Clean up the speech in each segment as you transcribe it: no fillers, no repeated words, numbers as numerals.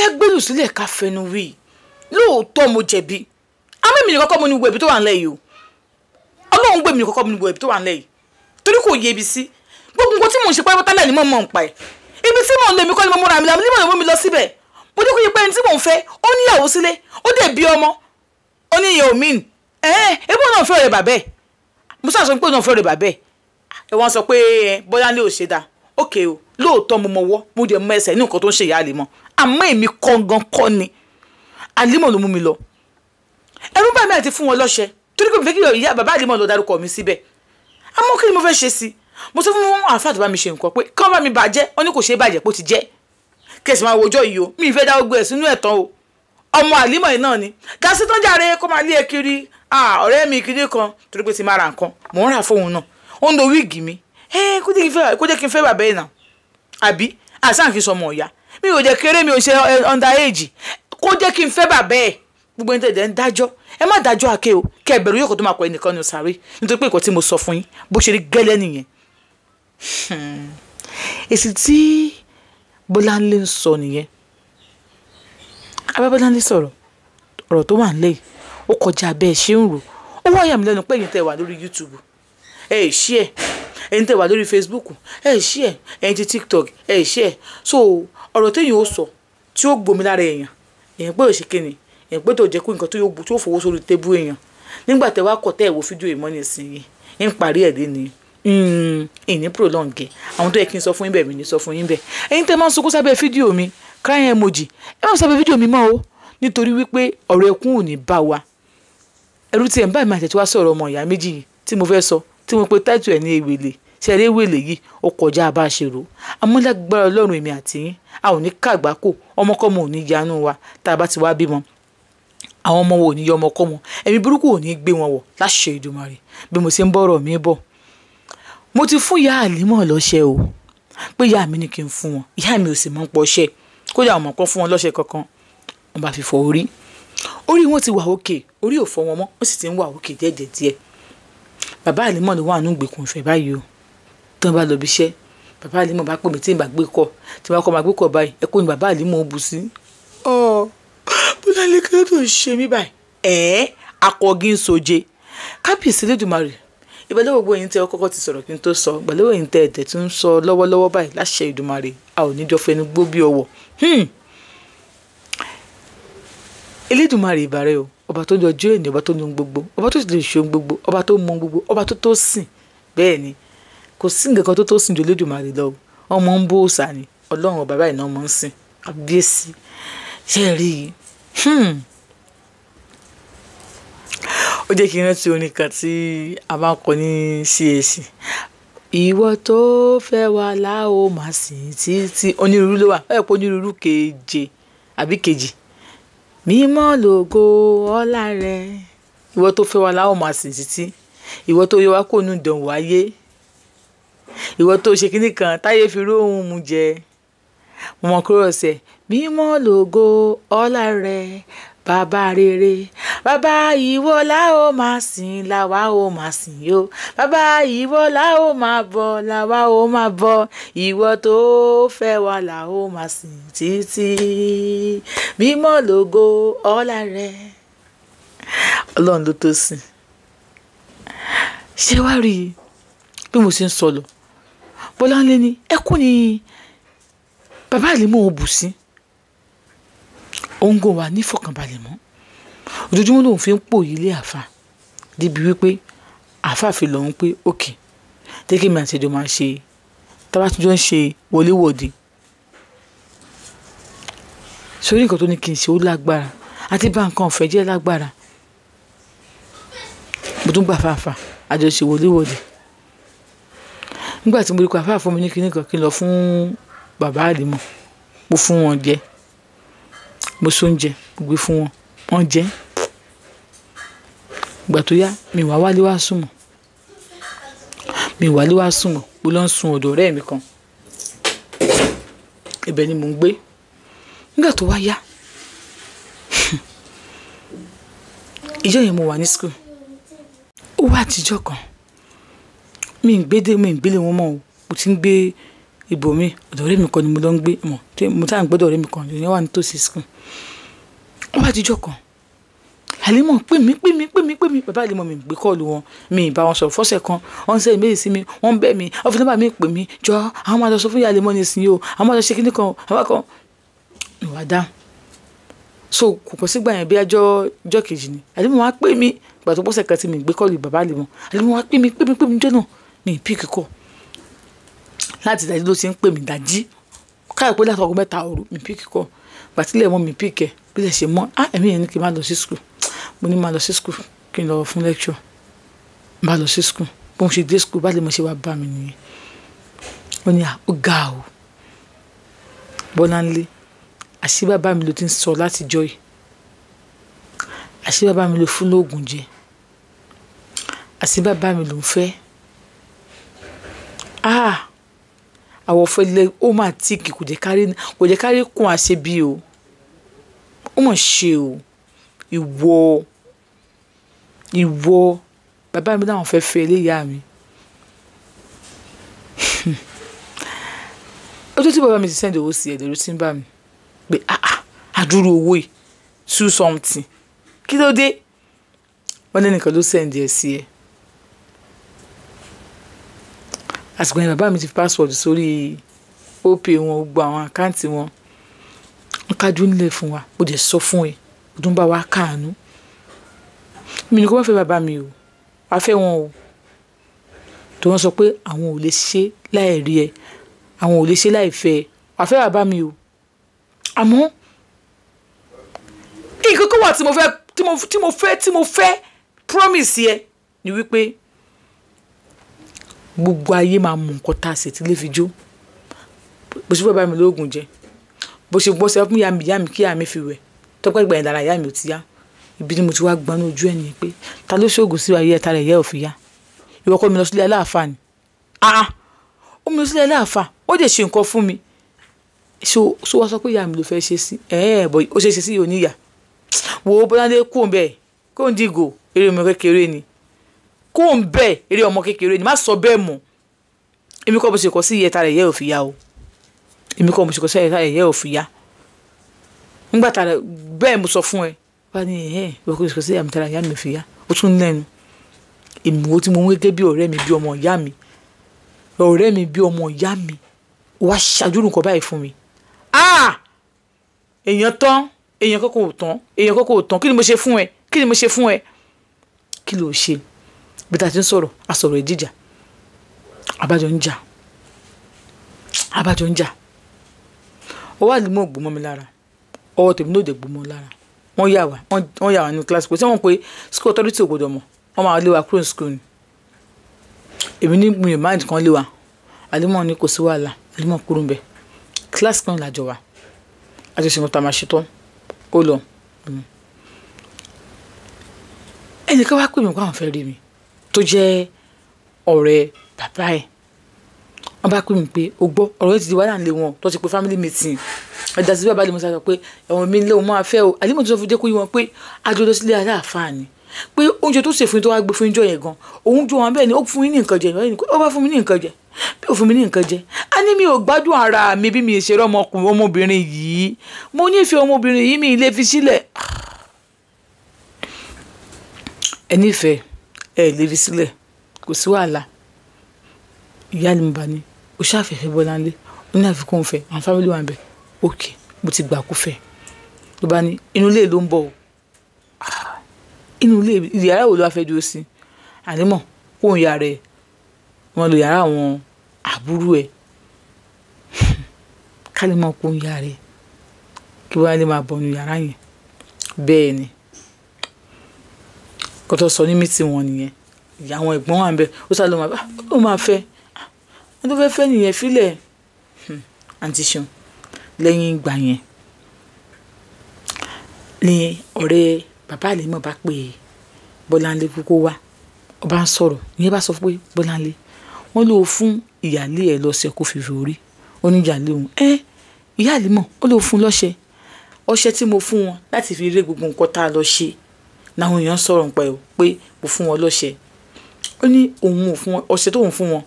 Jẹ́ gbẹ́lù sílẹ̀ ká fẹnu wí. Lóòótọ́ mo jẹ̀bi. Àmọ́ èmi nìkan kọ́ mo ní gbogbo ẹ̀bi tó wà ńlẹ̀ yìí o. Ọlọ́run gbé mi nìkan kọ́ mo ní gbogbo ẹ̀bi tó wà ńlẹ̀ yìí. Torí kò yé ibi sí. Gbogbo nǹkan tí mò ń ṣe pátápátá lẹ́ni mọ̀ mọ̀ ń pa ẹ̀. Ibi tí mò ń lọ èmi kọ́ ni mo múra mi lọ, àmì mú mi lọ síbẹ̀. Mo jẹ́ kó yẹ pé ẹni tí mò ń fẹ́, ó níyàwó sílé, ó dẹ̀ bí ọmọ. Ó ní ìyẹn ò mean. Ebí òun náà fẹ́ ọ̀rẹ́ bàbá ẹ̀. Mo sá sọ pé òun náà fẹ́ ọ̀rẹ́ bàbá ẹ̀. Ẹ wọ́n sọ pé Bọ́láńlé ò ṣe dáa. Ókè o, lóòótọ́ mo mọwọ́, mo dẹ̀ mọ ẹsẹ̀ ní nǹkan tó ń ṣe ìyá Àlímọ̀. Àmọ́ èmi kọ́ngàn kọ́ ni. Àlímọ̀ ló mú mi lọ. Ẹ̀rù bà mí àti fún wọn lọ́ṣẹ. Torí pé mi fẹ́ kí ìyá bàbá Àlímọ̀ lọ dárúkọ mi síbẹ̀. Àmọ́ kí ni mo fẹ́ ṣe sí? Mo sọ fún àáfàá tó bá mi ṣe nǹkan pé kí wọ́n bá mi bàjẹ́, ó ní kò ṣe é bàjẹ́ pé ó ti jẹ́. Kẹ̀sì máa wojọ́ yìí o, mi ì fẹ́ dá gbogbo ẹ̀ sínú ẹ̀tàn o. Ọmọ Àlímọ̀ yìí náà ni. Gàsí tán jàre kó máa lé e kiri. Ọ̀rẹ́ mi kiri kan torí pé ti máa ra nǹkan. Mò ń rà fóun náà. Ó ń lo wíìgì mi. Kó jẹ́ kí n fẹ́ bàbá ẹ̀ náà. Àbí àṣà kì í sọmọ ọ̀yá. Mi ò jẹ́ kéré, mi ò ṣe under age. Kó jẹ́ kí n fẹ́ bàbá ẹ̀. Gbogbo ẹni tẹ̀lé ń dájọ́. Ẹ má dájọ́ àké o. Kẹ́ ẹ bẹ̀rù yóò kó tó máa kọ ẹnìkan ní sáré. Nítorí pé nǹkan tí mo sọ fún yín bó ṣe rí gẹ́lẹ́ nìyẹn. Èsì tí Bọ́láńlé ń sọ nìyẹn. Abá Bọ́láńlé sọ̀rọ̀, ọ̀rọ̀ tó wà nílẹ̀ yìí, ó kọjá bẹ́ẹ̀ ṣe ń rò. Ó wá yà mí lẹ́nu pé ẹ̀yin tẹ́ wà lórí YouTube, ẹ ṣí ẹ̀, ẹ̀yin tẹ́ wà lórí Facebook, ẹ ṣí ẹ̀, ẹ̀yin ti TikTok, ẹ ṣí ẹ̀. So ọ̀rọ̀ téèyàn ó sọ tí ó gbomi lára èèyàn, èèyàn pé ò ṣe kíni, èèyàn pé tó jẹ́ kó nǹkan tó fowó sórí tébù èèyàn. Nígbà tẹ́ wá kọ̀ tẹ́ ẹ̀ wo fídíò ìmọ̀ nísìnyí, ń parí ẹ̀ dé ni. Ìní prolong àwọn tó yẹ kí n sọ fún yín bẹ́ẹ̀ mi ní sọ fún yín bẹ́ẹ̀. Ẹ̀yin tẹ́ máa ń sunkún sábẹ́ fídíò mi, crying emoji, ẹ má sábẹ́ fídíò mi mọ́ o, nítorí wípé ọ̀rọ̀ ẹkún ò ní bá wa. Ẹ̀rù tí ẹ̀ ń bá mi àtẹ̀tí wá sọ̀rọ̀ ọmọ ìyá méjì yìí tí mo fẹ́ sọ, tí mo pe táìtù ẹ̀ ní ewele. Ṣé eré ewele yìí ó kọjá bá a ṣe rò. Àmọ́ lágbára Ọlọ́run èmi àti yín, a ò ní kàgbákò, ọmọkọ́mọ ò ní yanú wa tá a bá ti wá bímọ. Àwọn ọmọ wo ò ní yọ ọmọkọ́mọ, ẹ̀mí burúkú ò ní gbé wọn wọ̀ láṣẹ Èdùmàrè. Bí mo ṣe ń bọ̀rọ̀ mi bọ̀, mo ti fún ìyá Àlímọ̀ lọ́ṣẹ o, pé ìyá mi ní kí n fún wọn. Ìyá mi ò sì mọ̀ ń pọṣẹ, kódà ọmọ kan fún wọn lọ́ṣẹ kankan. Wọ́n bá fi fọ orí. Orí wọn ti wà òkè, orí ò fọ wọn mọ́, ó sì ti ń wà òkè díẹ̀díẹ̀ díẹ̀. Bàbá Àlímọ̀ ló wà nínú ìgbèkùn ìfẹ́ báyìí o. Tí wọ́n bá lọ ibi iṣẹ́, bàbá Àlímọ̀ bá pè mí tí ń bá gbé kọ̀, tí wọ́n kọ́ máa gbé kọ̀ báyìí, ẹkún ni bàbá Àlímọ̀ ó bu sí. Bọ́láńlé kí ló tó ń ṣe mí báyìí? Akọ̀gí ń soje. Kábíyèsí Elédùmarè. Ìbẹ̀lẹ̀ gbogbo ẹ̀yin tẹ́ kọ́kọ́ ti sọ̀rọ̀ kí n tó sọ, ìbẹ̀lẹ̀ ẹ̀yin tẹ́ ẹ̀dẹ̀ tí ń sọ lọ́wọ́lọ́wọ́ báyìí láṣẹ Èdùmàrè, a ò ní jọ fẹnu gbó bí ọwọ́. Elédùmarè ìbàrẹ̀ o, ọba tó ní ọjọ́ èní, ọba tó ní ohun gbogbo, ọba tó sì lè ṣe ohun gbogbo, ọba tó mọ ohun gbogbo, ọba tó tó sìn. Bẹ́ẹ̀ ni, kò sí nǹkan kan tó tó sìn ju Elédùmarè lọ. Ọmọ ń bó òòṣà ni, Ọlọ́run ọba báyìí náà mọ̀ ń sìn. Kábíyèsí. Ṣé ẹ rí i? Ó jẹ́ kí n rántí orin kan tí a máa ń kọ ní CAC. Ìwọ tó fẹ́ wa la ó máa sìn títí. Onírúurú ló wà. Ó yẹ kó onírúurú keje àbí kejì. Mímọ́ lògo ọlá rẹ. Ìwọ tó fẹ́ wa la ó máa sìn títí. Ìwọ tó yọ wá kó nínú ìdánwò ayé. Ìwọ tó ṣe kíní kan táyé fi róhun mu jẹ. Mo mọ kúrò ọ̀sẹ̀. Mímọ́ lògo ọlá rẹ. Bàbá rere, bàbá ìwọ la ó máa sìn, làwa ó máa sìn yó. Bàbá ìwọ la ó máa bọ̀, làwa ó máa bọ̀. Ìwọ tó fẹ́ wa la ó máa sìn títí. Mímọ́ lògo ọlá rẹ. Ọlọ́run ló tó sìn. Ṣé wá rí i bí mo ṣe ń sọ lọ? Bọ́láńlé ní ẹkún ni bàbá Àlímọ̀ ò bù sí. Òun kò wà ní ìfọ̀kànbalẹ̀ mọ́. Ojoojúmọ́ lòun fi ń pòyì ilé àáfà. Débi wípé àáfà fi lòun pé òkè. Jẹ́ kí èmi àti ẹjọ́ máa ṣe, tá bá tún jọ ń ṣe wọléwọ̀de. Sórí nǹkan tó ní kí n ṣe ó lágbára. Àti bá nǹkan ọ̀fẹ́ jẹ́ lágbára. Mo tún gbà fàáfà, a jọ ṣe wọléwọ̀de. Nígbà tí mo rí pé àáfà fún mi ní kíní kan kí n lọ fún bàbá Àlímọ̀, mo fún wọn jẹ. Mo se oúnjẹ, mo gbé fún wọn, wọ́n jẹ. Ìgbà tó yá, mi wá wálé wá sùn mọ́. Mi wálé wá sùn mọ́, mo lọ sun ọ̀dọ̀ ọ̀rẹ́ mi kan. Ibẹ̀ ni mò ń gbé. Nígbà tó wá yá, ìjọ́ yẹn mo wà ní school. Ó wá àtijọ́ kan. Mi ń gbé dé, mi ń gbé lé wọn mọ́ o. Mo ti ń gbé ibòmí. Ọ̀dọ̀ ọ̀rẹ́ mi kan ni mo lọ ń gbé mọ̀, mo táà ń gbọ́dọ̀ ọ̀rẹ́ mi kan ìyẹn wà nítòsí school. Ó wá dijọ́ kan, Àlímọ̀ pè mí pè mí pè mí pè mí. Bàbá Àlímọ̀ mi gbé kọ́ọ̀lù wọn, mi bá wọn sọ̀rọ̀ fọ́sẹ̀ kan. Wọ́n ń sẹ́yìn méjì sí mi, wọ́n ń bẹ̀ mí, wọ́n fi nọ́mbà mi pè mí, jọ àwọn máa lọ sọ fún ìyá Àlímọ̀ nísìnyí o, àwọn máa lọ ṣe kíní kan, àwọn kan ìwà dá. So kò pọ̀ sígbà yẹn bí ọjọ́ kejì ni Àlímọ̀ wá pè mí. Ìgbà tó pọ̀sẹ̀ kan tí mi gbé kọ́ọ̀lù bàbá Àlímọ̀, Àlímọ̀ wá pè mí pè mí pè mí jọ́ náà, mi ì píìkì kọ́. Láti ìdájí ló ti ń pè mí dájí, káyọ̀ pé láti 3:00 òru mi píìkì kọ́. Ìgbà tílẹ̀ mọ́ mi píìkì ẹ̀, bí lè ṣe mọ́, ẹ̀mí yẹn ní kí n má lọ sí school. Mo ní má lọ sí school kí n lọ fún lecture. Má lọ sí school. Bí mo ṣe dé school, bá lè mo ṣe wá bá mi nìyẹn. Ó ní ó ga o. Bọ́láńlé, àṣé bàbá mi ló ti ń sọ láti jọ́ yìí. Àṣé bàbá mi ló fún lóògùn jẹ. Àṣé bàbá mi ló ń fẹ́. Àwọ̀ fẹ́lẹ́ ó máa tíìkì, kò jẹ́ kárí kún àṣebí o. Ó mọ̀ ṣe o. Ìwọ bàbá mi láwọn fẹ́ fẹ́ eléyà mi. Ọjọ́ tí bàbá mi ti send owó sí ẹ̀ lẹ́rú tí ń bá mi pé àdúró owó yìí 2 something. Kí ló dé? Wọ́n ní nìkan ló send ẹ̀ sí ẹ. Àsìkò yẹn bàbá mi ti fi password sórí Opay wọn, gbogbo àwọn àkáǹtì wọn. Wọ́n kájú nílẹ̀ fún wa, mo dẹ̀ sọ fún ẹ, o tún bá wa káàánú. Mi ní kó má fẹ́ bàbá mi o, wá fẹ́ wọn o. Tó wọ́n sọ pé àwọn ò lè ṣe láì rí ẹ, àwọn ò lè ṣe láì fẹ́ ẹ, wá fẹ́ bàbá mi o. Àmọ́ nǹkan kan wà tí mo fẹ́, tí mo fẹ́ promise ẹ ni wípé gbogbo ayé máa mọ nǹkan tá a ṣe tí lè fi jó. Bó ṣe fẹ́ bàbá mi lóògùn jẹ, bó ṣe bọ́ sí fún ìyá mi kí ìyá mi fi wẹ̀. Tọ́pẹ́ ìgbà yẹn lára ìyá mi ò ti yá. Ibi tí mo ti wá gbọ́n ní ojú ẹ̀ nìyẹn pé ta ló ṣoògùn sí ayé ẹ̀ta rẹ̀ ìyá ò fi yá. Ìwọ kọ́ mi lọ sílé aláàfáà ni. Ó mi lọ sílé aláàfáà, ó dẹ̀ ṣe nǹkan fún mi. So wá sọ pé ìyá mi ló fẹ́ ṣe sí. Bọ̀ ó ṣe ṣe sí oníyà. Wo Bọ́láńlé kú òun bẹ́ẹ̀, kó ń dìgò, eré ọmọ kékeré ni. Kó ń bẹ́ẹ̀, eré ọmọ kékeré ni, má sọ bẹ́ẹ̀ mọ́. Èmi kọ́ mo ṣe kọ́ sí ìyá rẹ̀ ìyá ò fi yá o. Èmi kọ́ mo ṣe kọ́ sí ìyá rẹ̀ ìyá ò fi yá. Nígbà tá bẹ́ẹ̀ mo sọ fún ẹ. Wá ní ìwọ kò ṣe kọ́ sí ìyá mi tara ìyá mi fi yá. Ó tún lẹ́nu. Èmi wo tí mo ń gẹ́gẹ́ bí ọ̀rẹ́ mi bí ọmọ ìyá mi. Ọ̀rẹ́ mi bí ọmọ ìyá mi. Ó wá ṣàdúrù nǹkan báyìí fún mi. Èèyàn tán, èèyàn kọ́kọ́ ò tán, èèyàn kọ́kọ́ ò tán. Kí ni mo ṣe fún ẹ? Kí ni mo ṣe fún ẹ? Kí ló ṣe? Bí ta ti ń sọ̀rọ̀, a sọ̀rọ̀ ìdíjà. Àbájọ ń jà. Àbájọ ń jà. Ọwọ́ Àlímọ̀ gbó mọ́ mi lára. Ọwọ́ tèmi náà ò dẹ̀ gbó mọ́ lára. Wọ́n yà wá, wọ́n yà wá nínú kíláàsì. Kò sí wọn pé school authority ò gbọdọ̀ mọ̀. Wọ́n máa lé wa kúrò ní school ni. Èmi ní mi ò mind kan lé wa. Àlímọ̀ ní kò sí wàhálà. Àlímọ̀ kúrò ńbẹ̀. Kíláàsì kan làjọ wa. A ti ṣe nǹkan tá a máa ṣe tán. Ó lọ. Ẹnìkan wá pè mí pé àwọn fẹ́ rí mi tó jẹ́ ọ̀rẹ́ bàbá ẹ̀. Wọ́n bá pè mí pé o gbọ́ ọ̀rọ̀ yìí ti di wàhálà nílé wọn tó ti pe family meeting. Ẹ̀dá sí bàbá Àlímọ̀ sọ pé ẹ̀wọ̀n mi lé òun máa fẹ́ o. Àlímọ̀ tó sọ fún jẹ́ kó yé wọn pé a jọ lọ sílé aláàfáà ni. Pé oúnjẹ tó sè fún yín tó wá gbé fún yín jọ yẹn gan. Òun jọ wọn bẹ́ẹ̀ ni ó fún yín ní nǹkan jẹ. Ó bá fún mi ní nǹkan jẹ. Bí ó fún mi ní nǹkan jẹ. A ní mi ò gbádùn ara mi bí mi ṣe rí ọmọkùnrin ọmọbìnrin yìí. Mo nífẹ̀ẹ́ ọmọbìnrin yìí mi lè fi sílẹ̀. Ẹ nífẹ̀ẹ́, ẹ lè fi sílẹ̀. Kò sí wàhálà. Ìyá Àlímọ̀ bá ní, o ṣàfẹ́fẹ́ Bọ́láńlé. Ó ní àfikún òun fẹ́, àwọn family wà ńbẹ̀. Okay, mo ti gbà kó fẹ́. Ló bá ní inú ilé ló ń bọ̀ o. Inú ilé, yàrá wo ló wá fẹ́ dúró sí? Àlímọ̀ kó ń yàrá ẹ̀. Wọ́n lo yàrá àwọn àbúrò ẹ̀. Kálímọ̀ kó ń yàrá ẹ̀. Kí Bọ́láńlé máa bọ̀ nínú yàrá yẹn. Bẹ́ẹ̀ ni. Kó tó sọ ní meeting wọn nìyẹn. Ìyá àwọn ẹ̀gbọ́n wà ńbẹ̀. Ó sá ló máa bá, ó máa fẹ́. Ẹni tó fẹ́ fẹ́ nìyẹn fílẹ̀. Àǹtí Ṣeun. Lẹ́yìn ìgbà yẹn ni ọ̀rẹ́ bàbá Àlímọ̀ bá pè Bọ́láńlé kó wá. Ó bá ń sọ̀rọ̀. Ìyẹn bá sọ fún pé Bọ́láńlé, wọ́n lò ó fún ìyáálé ẹ̀ lọ́sẹ̀ kó fi fi orí. Ó ní ìyáálé òun. Ìyá Àlímọ̀, ó lò ó fún lọ́ṣẹ. Ọṣẹ tí mo fún wọn láti fi rí gbogbo nǹkan tá a lọ ṣe. Làwọn èèyàn sọ̀rọ̀ nípa ẹ̀ pé mo fún wọn lọ́ṣẹ. Ó ní òun ò fún wọn, ọṣẹ tó ń fún wọn.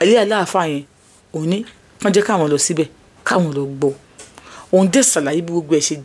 Ilé aláàfáà yẹn, òun ní Wọ́n jẹ́ káwọn lọ síbẹ̀, káwọn lọ gbọ́. Òun dẹ̀ ṣàlàyé bí gbogbo ẹ̀ ṣe.